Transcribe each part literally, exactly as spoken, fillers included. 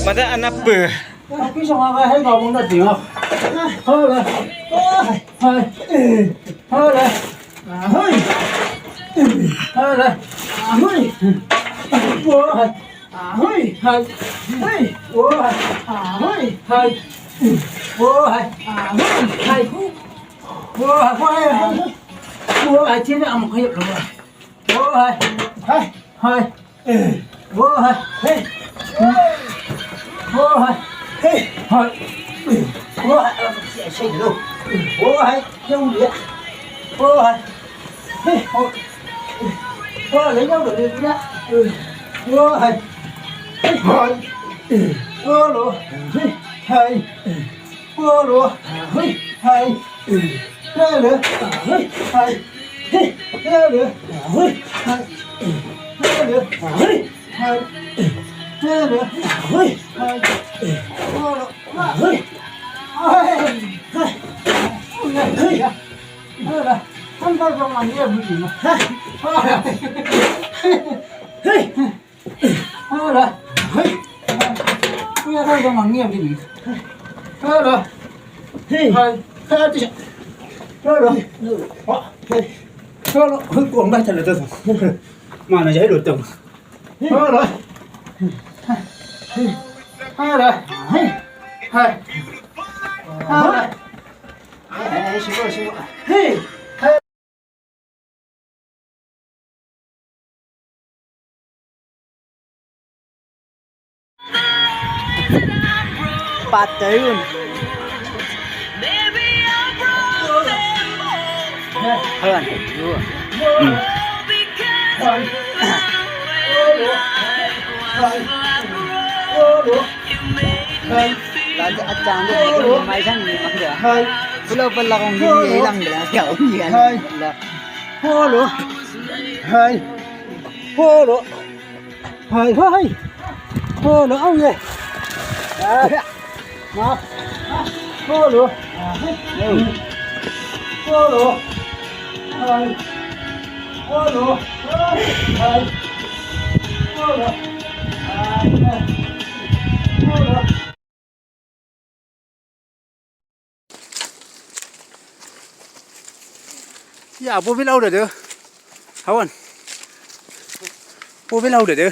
Mata anak pe. Tapi sama ka hai ka muna dia. Hala. Hai. Hala. Ahoi. Hala. Ahoi. Wah. Ahoi. Hai. Hai. Wah. Ahoi. Hai. Wah. Ahoi. Hai. Wah. Wah. Wah. Sini am kaya keluar. Wah. Hai. Hai. Wah. Hei. Wah. Hei. Hai. Wah. Saya dulu. Wah. Jauh dia. Wah. Hei. Wah. Wah. Jauh dia. Wah. Hei. Hai. Wah. Hei. Hai. Holo, ahoi, hai. Holo, ahoi, hai. Holo, ahoi, hai. Holo, ahoi, hai. Holo, ahoi, hai. Holo, ahoi, hai. Hai. Holo. Kan kau dong mandi ya, Bu. Hai. Hai. Halo. Hei. Kuya kau jangan ngiap ini. Halo. Hei. Hai. Hei, hati. Halo. Hei. Halo. Hei, kau nggak ada tu. Mana jadi datang? Halo. Hei. Halo. Hei. Hai. Halo. Hei. Hei. Patayun. Ayan. Hmm. Lagi acang tu, mai sang ni, mai sang. Pulau Pelakong ni, hilang dia. Kau ni kan. Holo. Hai. Holo. Hai, hai. Holo, au ye. Ah. Ma. Ia, bobil au da de. Hawan. Bobil au da de.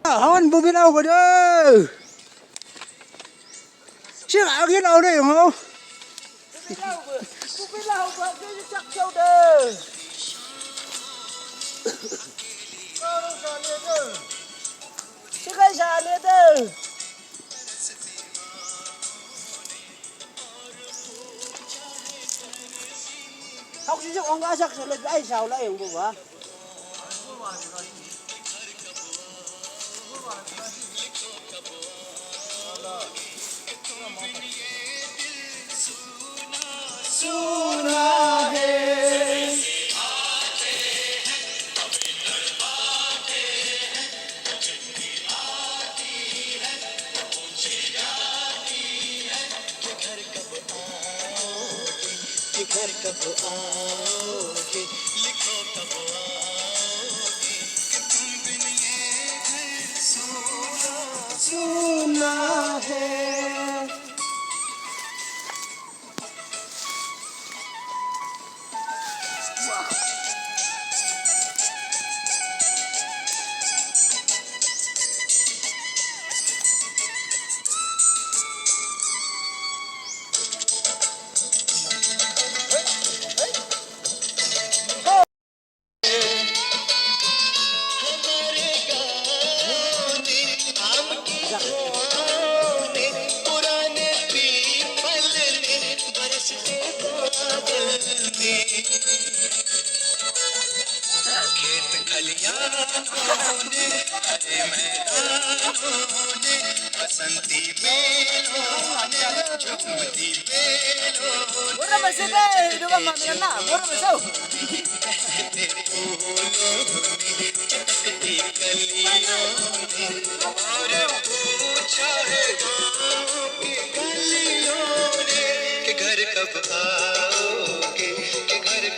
Hawan, bobil au da de. Sik agin au da, yang au.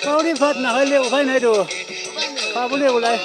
Kauri fat na hale ukai na do. Kabule ulai.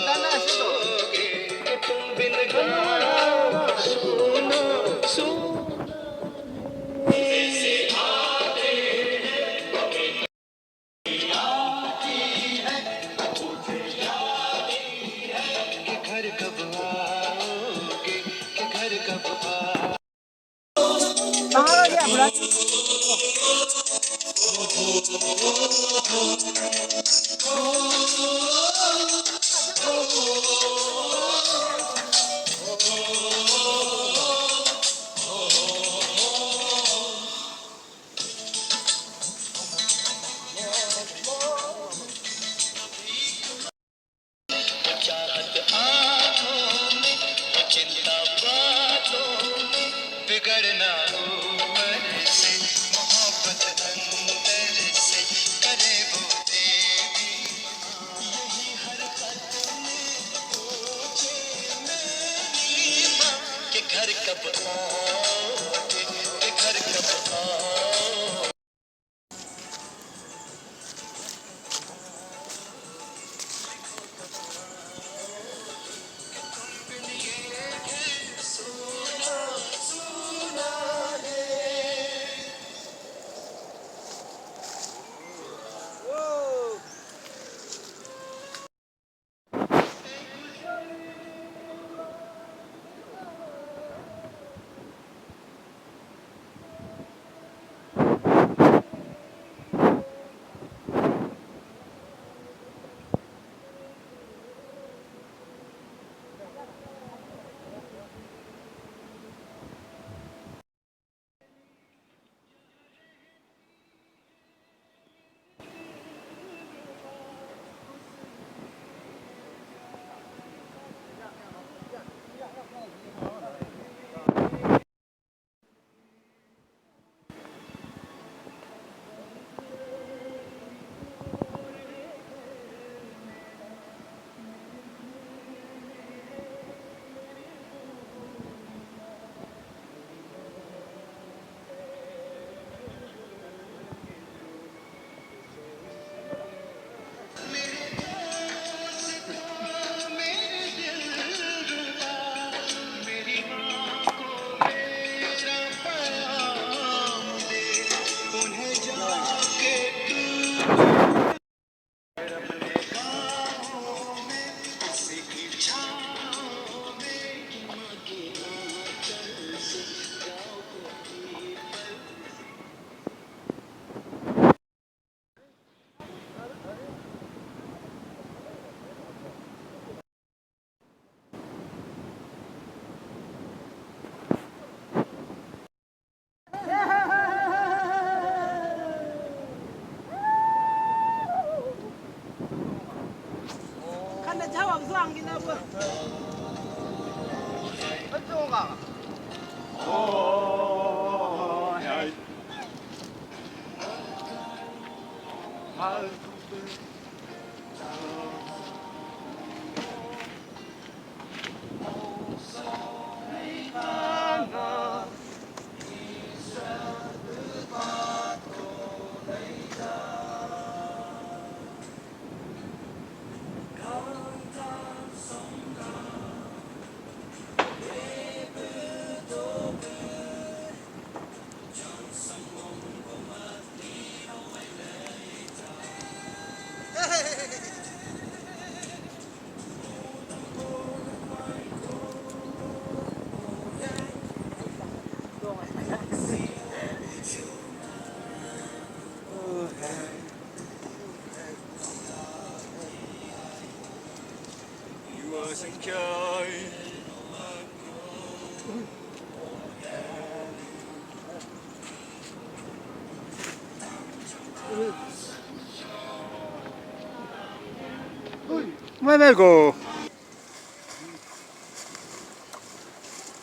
Mai, mai ko.